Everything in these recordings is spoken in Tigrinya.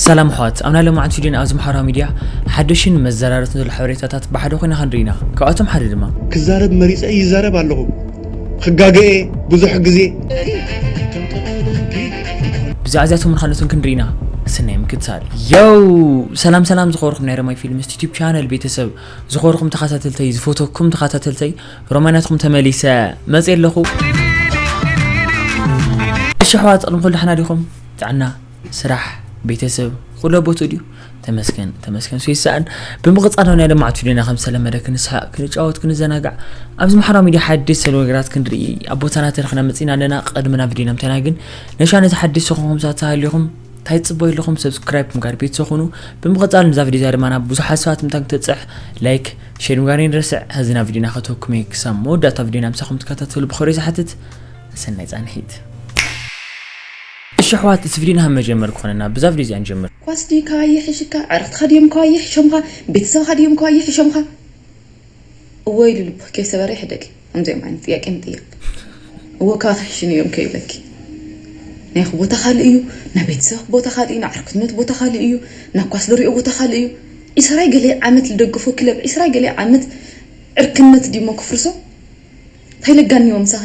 ሰላም ኣሕዋት፣ ኣብ ናይ ሎማዓንቲ ቪድዮና ኣብዚ ማሕበራዊ ሚድያ ሓደሽን መዘራረብትን ዘሎ ሓበሬታታት ብሓደ ኮይና ክንርኢ ኢና። ካብኣቶም ሓደ ድማ ክዛረብ መሪጸ ይዛረብ ኣለኹ። ክጋገየ ብዙሕ ግዜ። ብዛዕባ እዚኣቶም ምዃነትን ክንርኢ ኢና። ሰናይ ምክትታል። ዮው! ሰላም ሰላም ዝኸበርኩም ናይ ረማይ ፊልምስ ዩቲዩብ ቻነል ቤተሰብ፣ ዝኸበርኩም ተኸታተልተይ፣ ዝፈተኩም ተኸታተልተይ፣ ሮማይ ናትኩም ተመሊሰ መጽእ ኣለኹ። እሺ ኣሕዋት፣ ቅድሚ ኩሉ ደሕና ዲኹም? ጥዕና፣ ስራሕ፣ ቤተሰብ፣ ኩሉ ኣብ ቦትኡ ድዩ? ተመስገን፣ ተመስገን፣ ሱ ይሰኣን። ብምቕጻል ናይ ሎማዓንቲ ቪድዮና ከም ዝተለመደ ክንስሓቕ፣ ክንጫወት፣ ክንዘናጋዕ፣ ኣብዚ ማሕበራዊ ሚድያ ሓድሽ ዘሎ ነገራት ክንርኢ፣ ኣብ ቦታና ተረኽና መጺና ኣለና። ቅድሚ ናብ ቪድዮና ምእታውና ግን፣ ነሻ ነቲ ሓድሽ ዝኾንኩም ሰባት ተሃሊኹም፣ እንታይ ትጽበዩ ኣለኹም? ሰብስክራይብ ምግባር ቤተሰብ ኩኑ። ብምቕጻል ነዛ ቪድዮ እዚኣ ድማ ናብ ብዙሓት ሰባት ምእንታን ክትበጽሕ፣ ላይክ፣ ሼር ምግባር ኣይንረስዕ። ሕዚ ናብ ቪድዮና ከተወኩም እየ። ክሳብ መወዳእታ ቪድዮና ምሳኹም ትከታተሉ ብኽብሪ ዝሓትት። ሰናይ ጻንሒት። እሺ ኣሕዋት፣ እቲ ቪድዮና ከም መጀመር ክኾነና፣ ብዛ ቪድዮ እዚኣ ንጀምር። ኳስ ድዩ ከባቢ ይሕሽካ? ዕርክትኻ ድዮም ከባቢ ይሕሾምኻ? ቤተሰብኻ ድዮም ከባቢ ይሕሾምኻ? እወ ኢሉ ልቡ ከይሰበረ ይሕደግ። ከምዚኦም ዓይነት ጥያቄ ምጥያቕ። እወ ካብ ክሕሽኒ እዮም ከይብለኪ። ናይኹ ቦታ ካልእ እዩ፣ ናይ ቤተሰብኺ ቦታ ካልእ እዩ፣ ናይ ዕርክትነት ቦታ ካልእ እዩ፣ ናይ ኳስ ልሪኦ ቦታ ካልእ እዩ። ዒስራይ ገለ ዓመት ልደግፎ ክለብ፣ ዒስራይ ገለ ዓመት ዕርክነት ድዩሞ ክፍርሶ? እንታይ ለጋኒዎ ምሳኺ?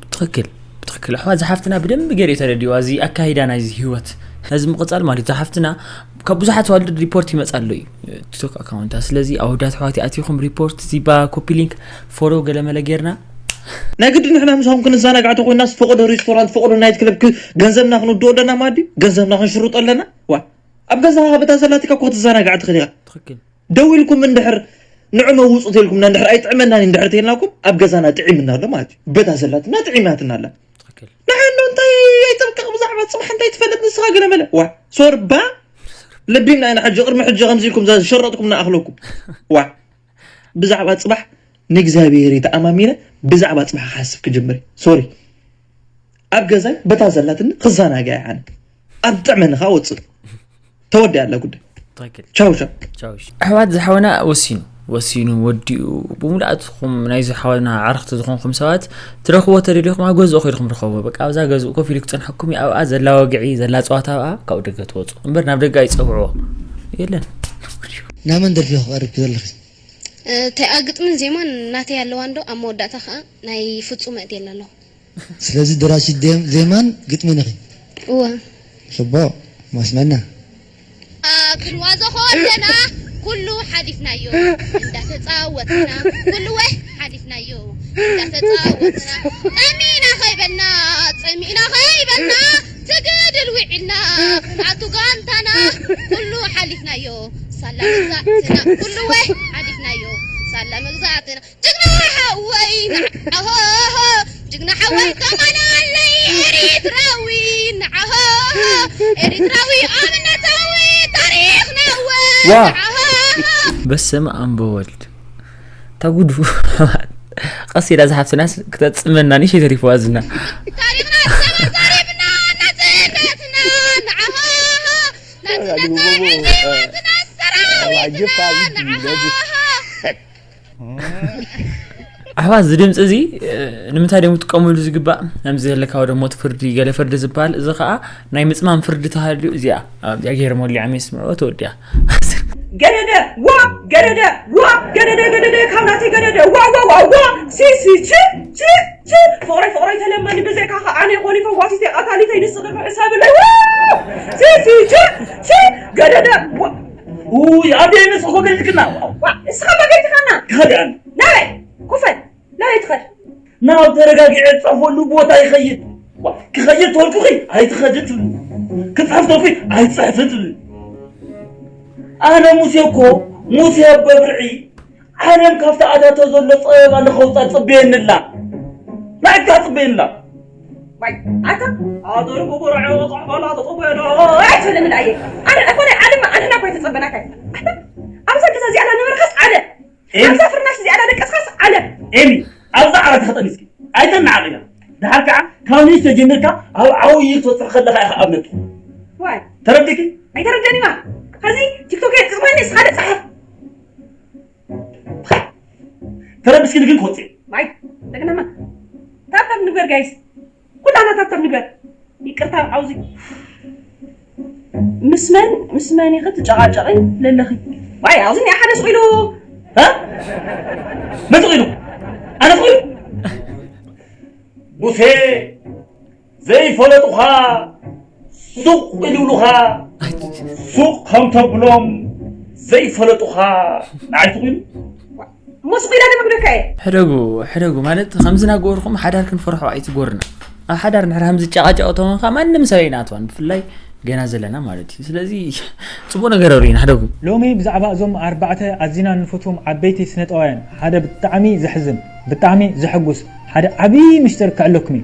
ብትኽክል፣ ብትኽክል። ኣሕዋት፣ ዝሓፍትና ብደንብ ገይሩ እዩ ተረዲእዋ፣ እዚ ኣካይዳ ናይዚ ህይወት። ነዚ ምቕጻል ማለት እዩ። ዝሓፍትና ካብ ብዙሓት ኣዋልድ ሪፖርት ይመጽ ኣሎ እዩ፣ ቲክቶክ ኣካውንታ። ስለዚ ኣወዳት ኣሕዋት ኣቲኹም ሪፖርት፣ ዚባ፣ ኮፒ ሊንክ፣ ፎሎ ገለመለ ጌርና። ናይ ግዲ ንሕና ምሳኹም ክንዘናጋዕ ተኾይናስ ፈቐዶ ሬስቶራንት፣ ፈቐዶ ናይት ክለብ ክ-፣ ገንዘብና ክንውድኦ ኣለና ማለት ድዩ? ገንዘብና ክንሽርጦ ኣለና? ዋ፣ ኣብ ገዛኻ በታ ዘላቲካ እኮ ክትዘናጋዕ ትኽእል ኢኻ። ትኽክል። ደው ኢልኩም እንድሕር ንዑ መውጹ ተልኩምና እንድሕር ኣይጥዕመናን እንድሕር ተልናኩም ኣብ ገዛና ጥዒምና ኣሎ ማለት እዩ። በታ ዘላትና ጥዒማትና ኣላ። ትኽክል። ንሓ እንዶ እንታይ ኣይጠብቅቕ ብዛዕባ ጽባሕ እንታይ ትፈልጥ ንስኻ ገለመለ። ዋ፣ ሶርባ ለቢምና ኢና ሕጂ ቅድሚ ሕጂ ከምዚ ኢልኩም እዛ ዝሸረጥኩምና ኣኽለኩም። ዋ፣ ብዛዕባ ጽባሕ ንእግዚኣብሔር ተኣማሚነ ብዛዕባ ጽባሕ ክሓስብ ክጅምር። ሶሪ። ኣብ ገዛይ በታ ዘላትኒ ክዘናጋዕ እየ ኣነ። ኣብ ጥዕመኒ ከኣ ወጽእ። ተወዲኣ ኣላ ጉዳይ። ትኽክል። ቻው ቻው። ቻው፣ እሺ። ኣሕዋት ዝሓወና ወሲኑ፣ ወሲኑ፣ ወዲኡ፣ ብሙሉኣትኩም ናይ ዝሓወና ዓርኽቲ ዝኾንኩም ሰባት ትረኽብዎ ተደሊኹም ኣብ ገዝኡ ከይድኩም ርኸብዎ። በቃ ኣብዛ ገዝኡ ኮፍ ኢሉ ክጸንሐኩም እዩ። ኣብኣ ዘላ ወግዒ፣ ዘላ ጸዋታ ኣብኣ ካብኡ ደገ ትወጹ። እምበር ናብ ደገ ኣይጸውዕዎ። የለን። ናብ መን ደርፊ ክቐርብ ዘለኺ? እ፣ እቲኣ ግጥምን ዜማን ናተይ ኣለዋ እንዶ፣ ኣብ መወዳእታ ከኣ ናይ ፍጹም ኣእትየላ ኣለኹ። ስለዚ ደራሲ ዜም-፣ ዜማን ግጥምን ኢኺ? እወ። ጽቡቕ፣ ማስመና። ክንዋዞ ከለና ኩሉ ሓሊፍናዮ፣ እንዳተጻወትና፣ ኩሉ ወ ሓሊፍናዮ፣ እንዳተጻወትና፣ ጠሚና ከይበልና፣ ጸሚእና ከይበልና፣ ትግድል ውዒልና፣ ክንኣቱ ጋንታና፣ ኩሉ ሓሊፍናዮ፣ ሳላ መግዛእትና፣ ኩሉ ወ ሓሊፍናዮ፣ ሳላ መግዛእትና። ጅግና ሓወይ ንዓሆ፣ ጅግና ሓወይ ከማን ኣለይ ኤሪትራዊ ንዓሆ፣ ኤሪትራዊ ኣብነታዊ ታሪኽና ወ ዋ! ንዓሆ። በስመ ኣብ ወወልድ። እታ ጉዱ። ቀስ ኢላ ዝሓፍትናስ ክተጽመና ንእሽተይ ተሪፍዋ ዝና። ታሪኽና ዘመን ዘሪብና ናጽነትና ንዓሆ፣ ናጽነትና ዕንዲ ህይወትና ሰራዊትና ንዓሆ። ኣሕዋት፣ እዚ ድምፂ እዚ፣ እ፣ ንምንታይ ድዮም ክጥቀሙሉ ዝግባእ? ከምዚ ዘለካ ወደ ሞት ፍርዲ፣ ገለ ፍርዲ ዝበሃል፣ እዚ ኸዓ ናይ ምፅማም ፍርዲ ተሃልዩ፣ እዚኣ፣ ኣብዚኣ ገይሮም ወሊዖም የስምዕዎ፣ ተወዲኣ። ገደደ፣ ዋ፣ ገደደ፣ ዋ፣ ገደደ፣ ገደደ፣ ካብ ናተይ ገደደ፣ ዋ፣ ዋ፣ ዋ፣ ዋ፣ ሲ፣ ሲ፣ ቺ፣ ቺ፣ ቺ፣ ፍቕረይ፣ ፍቕረይ ተለመኒ፣ ብዘይካኻ ኣነ ይኾን ይፈዋሲተይ፣ ቀታሊተይ፣ ንስኺ ሕሳብለይ፣ ዋ፣ ሲ፣ ሲ፣ ቺ፣ ቺ፣ ገደደ፣ ዋ። ውይ፣ ኣደይ፣ ንስኺ እኮ ገዲልክና። ዋ፣ ንስኻ እኮ ገዲልካና። ክኸድ እየ ኣነ። ናበይ? ኩፈል፣ ናበይ ትኸድ? ናብ ተረጋጊዐ ዝጽሕፈሉ ቦታ ይኸይድ። ዋ፣ ክኸይድ ተወልኩኺ ኣይትኸድን ትብሊ። ክጽሕፍ ተልኩ ኣይትጽሕፍን ትብሊ። ኣነ ሙሴ እኮ፣ ሙሴ በብርዒ፣ ዓለም ካብቲ ኣታቶ ዘሎ ጸበባ ንኸውጻእ ጽበየኒ ኣላ። ንዓካ ጽበየኒ ኣላ። ዋይ፣ ኣታ፣ ኣደርጉ ብርዒ ወጽሕፈላ ተጸበየኒ። ኣይትብለኒ ኣየ። ኣነ እኮ ናይ ዓለም ኣንሕና እኮ ኣይተጸበናካ። ኣታ፣ ኣብዛ ገዛ እዚኣ እናነበርካስ ዓለም። ኤሚ። ኣብዛ ፍርናሽ እዚኣ እናደቀስካስ ዓለም። ኤሚ፣ ኣብዛ ዓራት ተኸጠኒ እስኪ። ኣይተናዓቕ ኢና። ደሓር ከዓ ካብ ንእሽቶ ጀሚርካ ኣብ ዓብዪ ክትበጽሕ ከለኻ ኢኻ ኣብነት ትኹን። ዋይ። ተረዲእኪ? ኣይተረደኒማ። ሕዚ ቲክቶክ እየ ትጽበኒ፣ ንስኻ ደ ጸሓፍ። ተረቢስኪ ግን ክወጽእ። ማይ፣ እንደገናማ። ታብታብ ንግበር ጋይስ። ኩላና ታብታብ ንግበር። ይቅርታ፣ ዓውዚ። ምስ መን ምስ መን ኢኺ ትጨቓጨቒ ለለኺ? ዋይ፣ ኣብዚ እኒኣ ሓደ ስቕ ኢሉ፣ እ? መን ስቕ ኢሉ? ኣነ ስቕ ኢሉ? ሙሴ፣ ዘይፈለጡኻ ሱቕ ኢሉኻ፣ ሱቕ ከም ተብሎም ዘይፈለጡኻ ንዓይ ስቕ ኢሉ? እሞ ስቕ ኢላ ዶ መግደካ እየ? ሕደጉ፣ ሕደጉ ማለት ከምዚ እናገበርኩም ሓዳር ክንፈርሖ ኣይትጎርና። ኣብ ሓዳር ንሕና ከምዚ ጨቓጨቕ ተኾንካ ማንም ሰብ ኣይንኣትዋን፣ ብፍላይ ገና ዘለና ማለት እዩ። ስለዚ ጽቡቕ ነገር ኣውሪና፣ ሕደጉ። ሎሚ ብዛዕባ እዞም ኣርባዕተ ኣዚና እንፈትዎም ዓበይቲ ስነጠዋውያን ሓደ ብጣዕሚ ዘሕዝን፣ ብጣዕሚ ዘሐጉስ ሓደ ዓብዪ ምስጢር ከዕለኩም እዩ።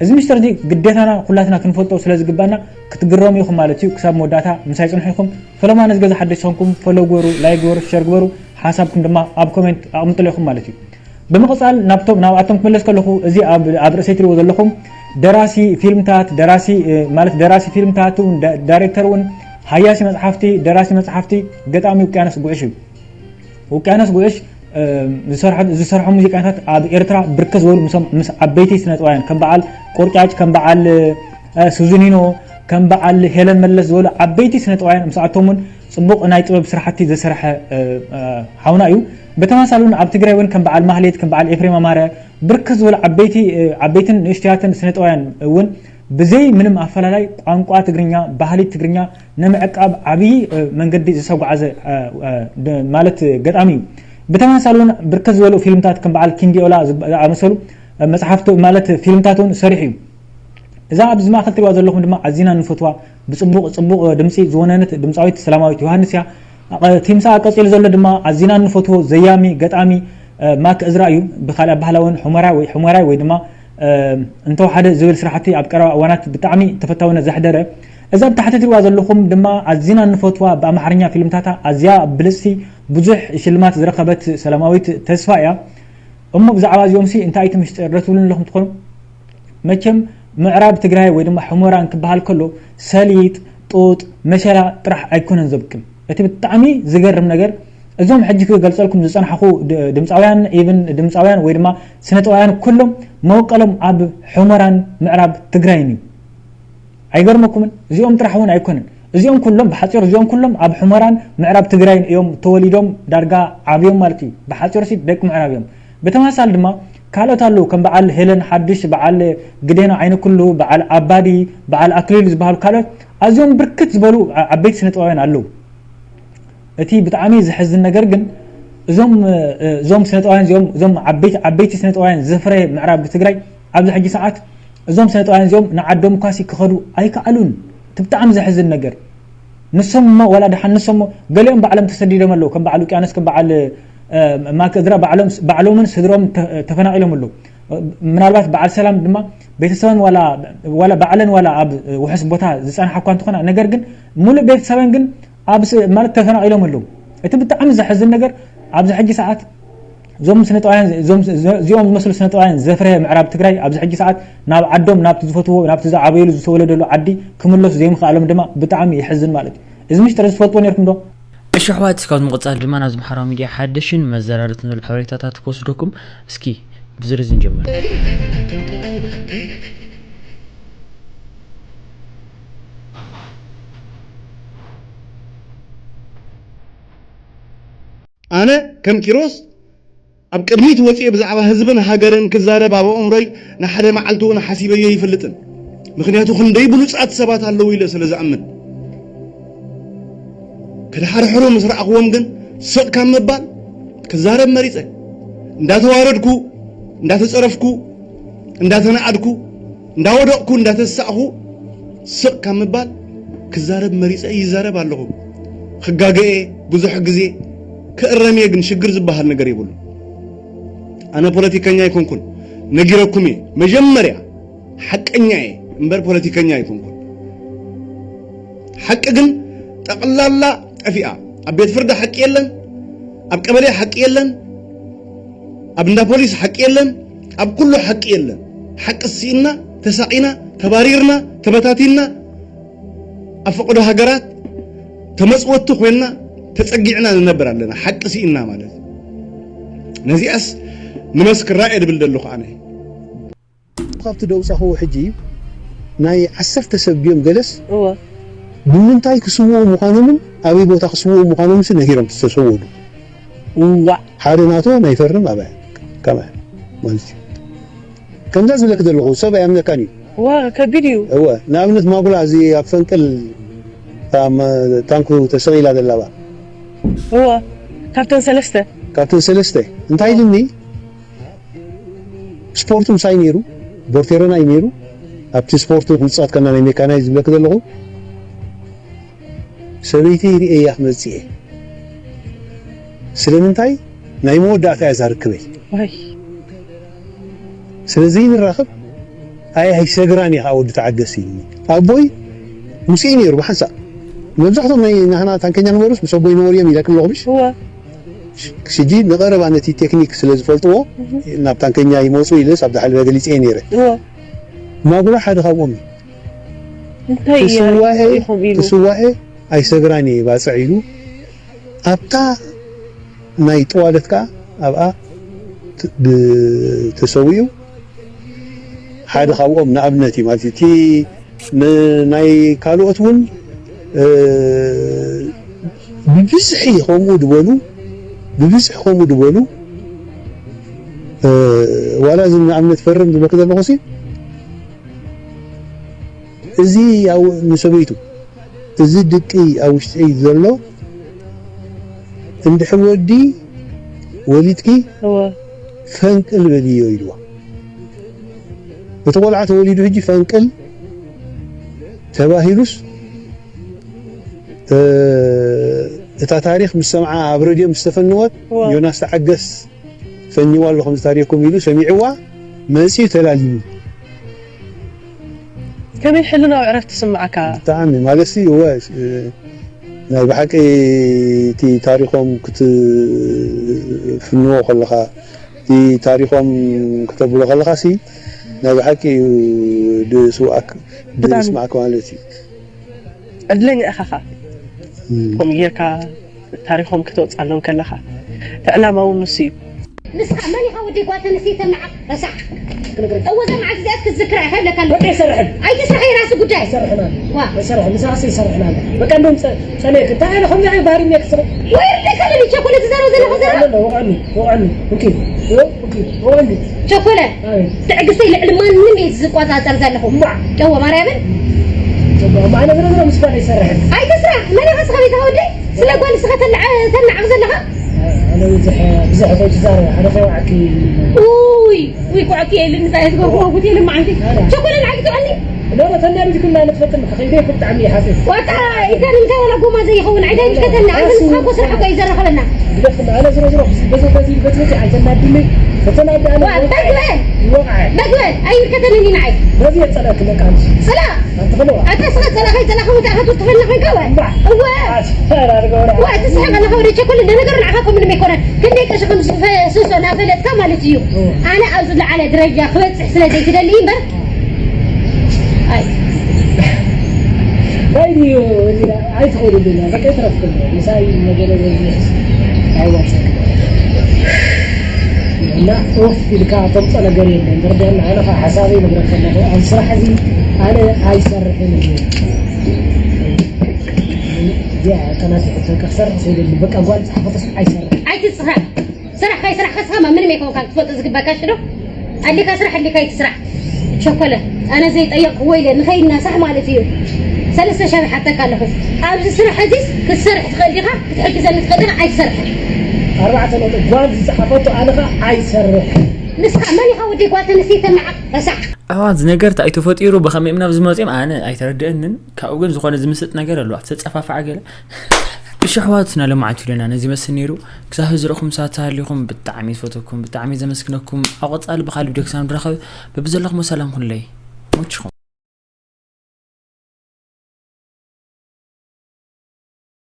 እዚ ምስጢር እዚ ግዴታና ኩላትና ክንፈልጦ ስለ ዝግባና ክትግረሙ ኢኹም ማለት እዩ። ክሳብ መወዳእታ ምሳይ ጽንሑ ኢኹም። ፈለማ ነዚ ገዛ ሓደሽቲ ዝኾንኩም ፎሎው ግበሩ፣ ላይክ ግበሩ፣ ሸር ግበሩ። ሓሳብኩም ድማ ኣብ ኮሜንት ኣቕምጥሉ ኢኹም ማለት እዩ። ብምቕጻል ናብቶም ናብኣቶም ክመለስ ከለኹ እዚ ኣብ ኣብ ርእሰይ ትሪእዎ ዘለኹም ደራሲ ፊልምታት፣ ደራሲ እ፣ ማለት ደራሲ ፊልምታት እውን ዳ- ዳይሬክተር እውን ሃያሲ መጽሓፍቲ፣ ደራሲ መጽሓፍቲ፣ ገጣሚ ውቅያኖስ ጉዕሽ እዩ። ውቅያኖስ ጉዕሽ እ፣ ዝሰርሖ ዝሰርሖ ሙዚቃታት ኣብ ኤርትራ ብርክት ዝበሉ ምስም ምስ ዓበይቲ ስነጥበባውያን ከም በዓል ቆርጫጭ፣ ከም በዓል እ፣ ሱዙኒኖ፣ ከም በዓል ሄለን መለስ ዝበሉ ዓበይቲ ስነጥበባውያን ምስኣቶም እውን ጽቡቕ ናይ ጥበብ ስራሕቲ ዘሰርሐ እ፣ እ፣ ሓውና እዩ። ብተመሳሳሊ እውን ኣብ ትግራይ እውን ከም በዓል ማህሌት፣ ከም በዓል ኤፍሬም ኣማረ ብርክት ዝበሉ ዓበይቲ እ፣ ዓበይትን ንእሽቶያትን ስነጥበባውያን እውን ብዘይ ምንም ኣፈላላይ ቋንቋ ትግርኛ፣ ባህሊ ትግርኛ ንምዕቃብ ዓብዪ እ፣ መንገዲ ዝተጓዓዘ እ፣ እ፣ ድ- ማለት ገጣሚ እዩ። ብተመሳሳሊ እውን ብርክት ዝበሉ ፊልምታት ከም በዓል ኪንግ ኦላ ዝኣመሰሉ እ፣ መፅሓፍቲ ማለት ፊልምታት እውን ሰሪሑ እዩ። እዛ ኣብዚ ማእኸል ትሪእዋ ዘለኹም ድማ ኣዚና እንፈትዋ ብፅቡቕ ፅቡቕ ድምፂ ዝወነነት ድምፃዊት ሰላማዊት ዮሃንስ እያ። ቲምሳ ቀፂሉ ዘሎ ድማ ኣዚና እንፈትዎ ዘያሚ ገጣሚ ማክ እዝራ እዩ። ብካልእ ኣባህላ እውን ሑመራ ወይ ሑመራይ ወይ ድማ እንተወሓደ ዝብል ስራሕቲ ኣብ ቀረባ እዋናት ብጣዕሚ ተፈታውነት ዘሕደረ። እዛ ብታሕቲ ትሪእዋ ዘለኹም ድማ ኣዚና እንፈትዋ ብኣምሓርኛ ፊልምታታ ኣዝያ ብልፅቲ ብዙሕ ሽልማት ዝረኸበት ሰላማዊት ተስፋ እያ። እሞ ብዛዕባ እዚኦምሲ እንታይ እቲ ምሽጢር ዶ ትብሉኒ ኣለኹም ትኾኑ? መቸም ምዕራብ ትግራይ ወይ ድማ ሕሞራ እንክበሃል ከሎ ሰሊጥ፣ ጡጥ፣ መሸላ ጥራሕ ኣይኮነን ዘብቅል። እቲ ብጣዕሚ ዝገርም ነገር እዞም ሕጂ ክገልጸልኩም ዝጸናሕኹ ድ- ድምፃውያን ኢቭን ድምፃውያን ወይ ድማ ስነጥበባውያን ኩሎም መወቀሎም ኣብ ሕሞራን ምዕራብ ትግራይን እዩ። ኣይገርመኩምን? እዚኦም ጥራሕ እውን ኣይኮነን። እዚኦም ኩሎም ብሓፂሩ እዚኦም ኩሎም ኣብ ሕሞራን ምዕራብ ትግራይን እዮም ተወሊዶም ዳርጋ ዓብዮም ማለት እዩ። ብሓፂሩ ሲ ደቂ ምዕራብ እዮም። ብተመሳሳሊ ድማ ካልኦት ኣለዉ ከም በዓል ሄለን ሓዱሽ፣ በዓል ግዴና ዓይነኩሉ፣ በዓል ኣባዲ፣ በዓል ኣክሊሉ ዝበሃሉ ካልኦት ኣዝዮም ብርክት ዝበሉ ዓ- ዓበይቲ ስነጥበባውያን ኣለዉ። እቲ ብጣዕሚ ዘሕዝን ነገር ግን እዞም እዞም ስነጥበባውያን እዚኦም እዞም ዓበይቲ ዓበይቲ ስነጥበባውያን ዘፍረየ ምዕራብ ትግራይ ኣብዚ ሕጂ ሰዓት እዞም ስነጥበባውያን እዚኦም ንዓዶም ኳሲ ክኸዱ ኣይከኣሉን። እቲ ብጣዕሚ ዘሕዝን ነገር ንሶም እሞ ዋላ ደሓን ንሶም እሞ ገሊኦም ባዕሎም ተሰዲዶም ኣለዉ። ከም በዓል ውቅያኖስ ከም በዓል ማክ እዝራ ባዕሎም ባዕሎምን ስድሮም ተፈናቒሎም ኣለዉ። ምናልባት በዓል ሰላም ድማ ቤተሰበን ዋላ ዋላ ባዕለን ዋላ ኣብ ውሕስ ቦታ ዝጸንሓ እኳ እንተኾና ነገር ግን ሙሉእ ቤተሰበን ግን ኣብ ማለት ተፈናቒሎም ኣለዉ። እቲ ብጣዕሚ ዘሕዝን ነገር ኣብዚ ሕጂ ሰዓት እዞም ስነጥባውያን እዚኦም ዝመስሉ ስነጥባውያን ዘፍረየ ምዕራብ ትግራይ ኣብዚ ሕጂ ሰዓት ናብ ዓዶም ናብቲ ዝፈትዎ ናብቲ ዝዓበየሉ ዝተወለደሉ ዓዲ ክምለሱ ዘይምኽኣሎም ድማ ብጣዕሚ የሕዝን ማለት እዩ። እዚ ምሽጥር እዚ ትፈልጥዎ ነርኩም ዶ? እሺ ኣሕዋት፣ እስካብ ምቕጻል ድማ ናብዚ ማሕበራዊ ሚድያ ሓደሽን መዘራረብትን ዘሎ ሓበሬታታት ክወስደኩም። እስኪ ብዝርዝር ንጀምር። ኣነ ከም ኪሮስ ኣብ ቅድሚት ወፅየ ብዛዕባ ህዝብን ሃገርን ክዛረብ ኣብ ኣእምሮይ ንሓደ መዓልቲ እውን ሓሲበዮ ይፈልጥን። ምክንያቱ ክንደይ ብሉፃት ሰባት ኣለዉ ኢለ ስለ ዝኣምን። ክድሓርሕሩ ምስ ረኣኽዎም ግን ስቕ ካብ ምባል ክዛረብ መሪፀ። እንዳተዋረድኩ፣ እንዳተፀረፍኩ፣ እንዳተናኣድኩ፣ እንዳወደቕኩ እንዳተሳእኹ ስቕ ካብ ምባል ክዛረብ መሪፀ ይዛረብ ኣለኹ። ክጋገየ ብዙሕ ግዜ ክእረምየ ግን ሽግር ዝበሃል ነገር የብሉ። ኣነ ፖለቲከኛ ኣይኮንኩን፣ ነጊረኩም እየ። መጀመርያ ሓቀኛ እየ እምበር ፖለቲከኛ ኣይኮንኩን። ሓቂ ግን ጠቕላላ ጠፊኣ። ኣብ ቤት ፍርዲ ሓቂ የለን፣ ኣብ ቀበሌ ሓቂ የለን፣ ኣብ እንዳ ፖሊስ ሓቂ የለን፣ ኣብ ኩሉ ሓቂ የለን። ሓቂ ስኢና፣ ተሳቒና፣ ተባሪርና፣ ተበታቲንና፣ ኣብ ፈቐዶ ሃገራት ተመጽወቲ ኮይንና ተጸጊዕና ንነብር ኣለና። ሓቂ ስኢና ማለት ነዚኣስ ንመስክራ እየ ድብል ዘለኹ ኣነ። ካብቲ ደውጻኹዎ ሕጂ ናይ ዓሰርተ ሰብ ድዮም ገለስ እወ። ብምንታይ ክስውኡ ምዃኖምን ኣበይ ቦታ ክስውኡ ምዃኖምስ ነጊሮም ዝተሰወዱ። እዋ ሓደ ናቶ ናይ ፈርም ኣባያ ከማያ ማለት እዩ። ከምዛ ዝብለክ ዘለኹ ሰብ ኣያምነካን እዩ። እዋ ከቢድ እዩ። እወ ንኣብነት ማጉላ እዚ ኣብ ፈንቅል እታ መ- ታንኩ ተሰቒላ ዘላባ እዋ ካብተን ሰለስተ ካብተን ሰለስተ እንታይ ኢልኒ? ስፖርቱ ምሳይ ነይሩ፣ ቦርቴሮና እዩ ነይሩ። ኣብቲ ስፖርት ንፃት ከና ናይ ሜካናይ ዝብለክ ዘለኹ ሰበይተይ ርእየያ ክመፅእ እየ። ስለምንታይ ናይ መወዳእታ እያ ዛርክበይ ወይ ስለ ዘይንራኸብ ኣይ ኣይሰግራን እየ ከዓ ወዲ ተዓገስ ኢሉኒ ኣቦይ። ሙሴ ነይሩ ብሓንሳእ መብዛሕቶም ናይ ናህና ታንከኛ ነበሩስ ምስ ኣቦይ ነበሩ እዮም ኢለክ ኣለኹ ምሽ እዋ ሽጂ ንቐረባ ነቲ ቴክኒክ ስለ ዝፈልጥዎ ናብ ታንከኛ ይመፁ ኢለስ ኣብ ዳሕልበ ገሊፀ እየ ነይረ። እዋ ማጉላ ሓደ ካብኦም እዩ። እንታይ ትስዋኤ ኢኹም ኢሉ ትስዋኤ ኣይሰግራን እየ ባፅዕ ኢሉ ኣብታ ናይ ጠዋለት ከዓ ኣብኣ ት- ብ- ተሰዊኡ ሓደ ካብኦም ንኣብነት እዩ ማለት እዩ። እቲ ን- ናይ ካልኦት እውን እ፣ ብብዝሒ ከምኡ ዝበሉ ብብዝሒ ከምኡ ዝበሉ እ፣ ዋላ እዚ ንኣብነት ፈርም ዝብለክ ዘለኹ ሲ እዚ ያው ንሰበይቱ እዚ ድቂ ኣብ ውሽጢ ዘሎ እንድሕር ወዲ ወሊድኪ እዋ ፈንቅል በልዮ ኢልዋ። እቲ ቆልዓ ተወሊዱ ሕጂ ፈንቅል ተባሂሉስ እ፣ እታ ታሪክ ምስ ሰምዓ ኣብ ረድዮ ምስ ተፈንወት እዋ። ዮናስ ተዓገስ ፈንዋ ኣሎ ከምዚ ታሪኩም ኢሉ ሰሚዕዋ መፅዩ ተላሊሙ። ከመይ ሕልናዊ ዕረፍቲ ትስምዓካ? ብጣዕሚ ማለት ሲ እወ እ፣ ናይ ብሓቂ እቲ ታሪኮም ክትፍንዎ ከለካ እቲ ታሪኮም ክተብሎ ከለካ ሲ ናይ ብሓቂ እዩ ድስዋኣክ ብጣዕሚ። ድስማዕክ ማለት እዩ። ዕድለኛ ኢኻ ኻ እም። ከምኡ ጌርካ ታሪኮም ክተውፅኣሎም ከለኻ እቲ ዕላማ እውን ንሱ እዩ። ንስኻ መን ኢኻ ወዲ ጓል ተንስቲ ተናዓቕ ረሳሕ። እወ እዛ መዓልቲ እዚኣስ ክትዝክራ ኢኻ ይብለካ ኣለኹ። በቃ ይሰርሕን ኣይትስራሕ የራሱ ጉዳይ። ይሰርሕና ዋ ይሰርሕ ምሳኻስ ይሰርሕና በቃ እንደውም ፀ- ፀለየክ እንታይ ኣነ ከምዚ ዓይነት ባህሪ እኒአክ ስረ ወይ ርደካ ለኒ ቸኮለ ትዛረብ ዘለኹ ዘረባ ወቃኒ ወቃኒ እንኪ ወቃኒ ቸኮለ ትዕግስተይ ልዕሊ ማንም እየ ዝቆፃፀር ዘለኹ። ጨዎ ማርያምን ኣነ ዝረዝረ ምስ ጓል ይሰርሕን ኣይትስራሕ። መን ኢኻ ስኻ ቤትኻ ወደይ? ስለ ጓል ስኻ ተናዓቕ ዘለኻ ኣነ ብዙሕ ብዙሕ ከይትዛረብ ሓደ ከይዋዓኪ ውይ ውይ ኩዕኪ የልን እንታይ ትገብርዎ ጉድ የልን መዓልቲ ቸኮለ ንዓይ ትውዕልኒ ኖሮ ተናዲድኩና ንትፈጥን ከኸይደ ብጣዕሚ ይሓፍር ዋታ ኢልካ ንምንታይ ዋላ ጎማ ዘይኸውን ዓይዳ ይምልከተና ኣነ ንስኻ እኮ ስራሕ እኮ እዩ ዘራኸበና ግደፍና ኣነ ዝሮ ዝሮ በዚ በዚ በዚ በዚ ኣይተናድኒ ተተናዲ ኣነ ዋ እንታይ ግበል ይወቕዐ እንታይ ግበል ኣይምልከተንን እዩ ንዓይ በዚ የጸለክ ለቃንስ ስላ ኣንተ ከለዋ ኣታ ስኻ ጸላኸይ ጸላኸ ወታ ከቱ ትፈና ኮይንካ ወ እወ ኣስፈራሪ ገብረ ወ ትስሕቕ ኣለኻ ወደ ቸኮል ለነገሩ ንዓኻ ከም ምንም ኣይኮነን ክንደይ ቀሺ ከም ዝፈስሶ እናፈለጥካ ማለት እዩ ኣነ ኣብ ዝለዓለ ደረጃ ክበጽሕ ስለ ዘይትደሊ እምበር ኣይ ባይ ድዩ ኣይትኸውሉ ድና በቃ ይትረፍክሎ ምሳይ ነገረ ዘዝሕስ ኣይዋጸ እና ኦፍ ኢልካ ተምፀ ነገር የለን ተረዳና ኣነ ከዓ ሓሳበይ ነግረካ ኣለኹ ኣብ ስራሕ እዚ ኣነ ኣይሰርሕን እየ እዚኣ ከናት ሕቶ ክሰርሕ ሰይደሊ በቃ ጓል ፀሓፈተስ ኣይሰርሕ ኣይትስራሕ ስራሕ ካይ ስራሕ ከስኻ ምንም ኣይኮንካን ክትፈልጦ ዝግባካ ሽዶ ኣሊካ ስራሕ ኣሊካ ኣይትስራሕ ሸኮለ ኣነ ዘይጠየቅክዎ ኢለ ንኸይድና ሳሕ ማለት እዩ ሰለስተ ሻብ ሓተካ ኣለኹ ኣብዚ ስራሕ እዚስ ክትሰርሕ ትኽእል ዲኻ ክትሕግዘኒ ትኽእል ዲኻ ኣይትሰርሕ ኣርባዕተ ነጥብ ጓል ዝፀሓፈቶ ኣነ ከዓ ኣይሰርሕ ንስኻ መን ኢኻ ወዲ ጓል ተንስቲ ተናዓቕ ረሳዕ ኣሕዋት እዚ ነገር እንታይ ተፈጢሩ ብኸመይ እዮም ናብ ዝመፅኦም ኣነ ኣይተረድአንን ካብኡ ግን ዝኾነ ዝምስጥ ነገር ኣለዋ ተፀፋፍዓ ገለ እሺ ኣሕዋት ናይ ሎማዓንቲ ቪድዮና ነዚ ይመስል ነይሩ ክሳብ ዝረኹም ሳት ሃልዩኹም ብጣዕሚ ዝፈተኩም ብጣዕሚ ዘመስግነኩም ኣብ ቀፃሊ ብካል ቪድዮ ክሳብ ንራኸብ በብዘለኹም ሰላም ኩለይ ሞችኹም